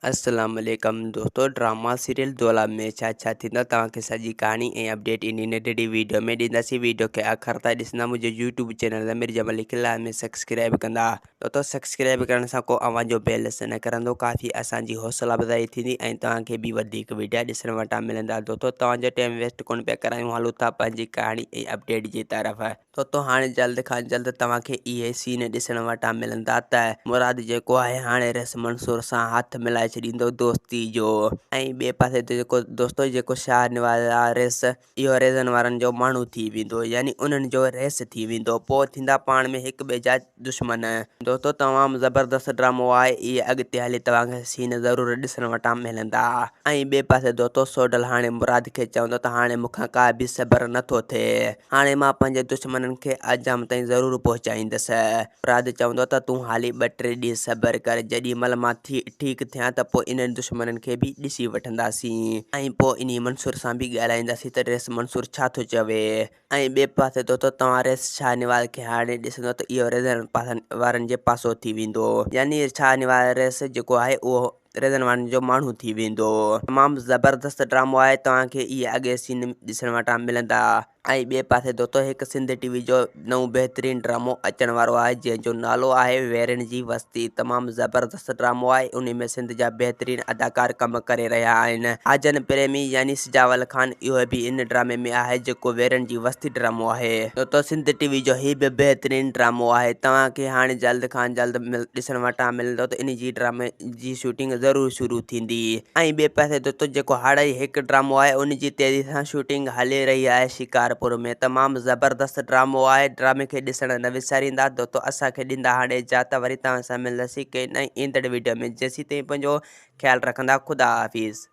السلام عليڪم دوستو ڊراما سيريل دولاب ۾ ڇا ڇا ٿيندو توهان کي سڄي ڪهاڻي ۽ اپڊيٽ انهي ننڍڙي ويڊيو ۾ ڏينداسين ويڊيو کي آخر تائين ڏسندا منهنجو يوٽيوب چينل ضمير جمالي کي لازمي سبسڪرائب ڪندا دوستو سبسڪرائب ڪرڻ سان ڪو اوهان جو بيلنس نه ڪرندو ڪافي اسان جي حوصلا افزائي ٿيندي ۽ توهان کي به وڌيڪ ويڊيا ڏسڻ وٽان ملندا دوستو توهان جو ٽائيم ويسٽ ڪونه پيا ڪرايون هلون ٿا پنهنجي ڪهاڻي ۽ اپڊيٽ جي طرف. ٿو هاڻي جلد کان جلد توهان کي اهي سين ڏسڻ وٽان ملندا ته مراد جيڪو آهي هاڻي ريس منصور سان هٿ ملائي ڇڏيندو دوستي جو ۽ ٻئي پاسي جيڪو دوستو جيڪو شاهه نواز آ ريس اهو ريزن وارن جو ماڻهو ٿي ويندو يعني انهن جو ريس ٿي ويندو پوء ٿيندا پاڻ ۾ هڪ ٻئي جا دشمن. دوستو تمام زبردست ڊرامو آهي اهي اڳتي هلي توهان کي سين ضرور ڏسڻ وٽان ملندا ۽ ٻئي پاسي دوستو سوڍل هاڻي مراد کي چوندو ته هاڻي مون کان ڪا به صبر نٿو ٿئي هاڻي مان پنهنجي دشمنن کي انجام تائين ضرور پهچائيندس مراد چوندو ته تون حالي ٻه ٽي ڏينهن صبر ڪر جيڏي مهل مان ٺيڪ ٿيان ته پوء انهن دشمنن کي به ڏسي وٺنداسين ۽ پوء انهي منصور سان به ڳالهائينداسين ته ريس منصور ڇا ٿو چوي. ۽ ٻئي پاسي دوستو توهان ريس شاهنواز کي هاڻي ڏسندو ته اهو ريزن وارن جي پاسو ٿي ويندو يعني شاهنواز ريس جيڪو آهي اهو ريزن وارن جو ماڻهو ٿي ويندو تمام زبردست ڊرامو آهي توهان کي اهي اڳي سين ڏسڻ وٽان ملندا ۽ ٻئي پاسي دوستو هڪ سنڌ ٽي وي جو نئون بهترين ڊرامو اچڻ وارو آهي جنهن جو نالو آهي ويرين جي وستي تمام زبردست ڊرامو آهي انهي ۾ سنڌ جا بهترين اداڪار ڪم ڪري رهيا آهن حاجن پريمي يعني سجاول خان اهو به ان ڊرامي ۾ آهي جيڪو ويرن جي وستي ڊرامو آهي. دوستو سنڌ ٽي وي جو هي به بهترين ڊرامو آهي توهان کي هاڻي جلد کان جلد ڏسڻ وٽان ملندو ته ان جي ڊرامي جي شوٽنگ ضرور شروع ٿيندي ۽ ٻئي پاسي دوستو جيڪو هاڙهي هڪ ڊرامو آهي ان جي تيزي سان شوٽنگ هلي رهي آهي شڪارپور ۾ تمام زبردست ڊرامو آهي ڊرامي کي ڏسڻ نه وساريندا دوستو اسان کي ڏيندا هاڻي اجازت وري توهان سان ملنداسين ڪنهن نئين ايندڙ ويڊيو ۾ جيسين تائين پنهنجو خيال رکندا خدا حافظ.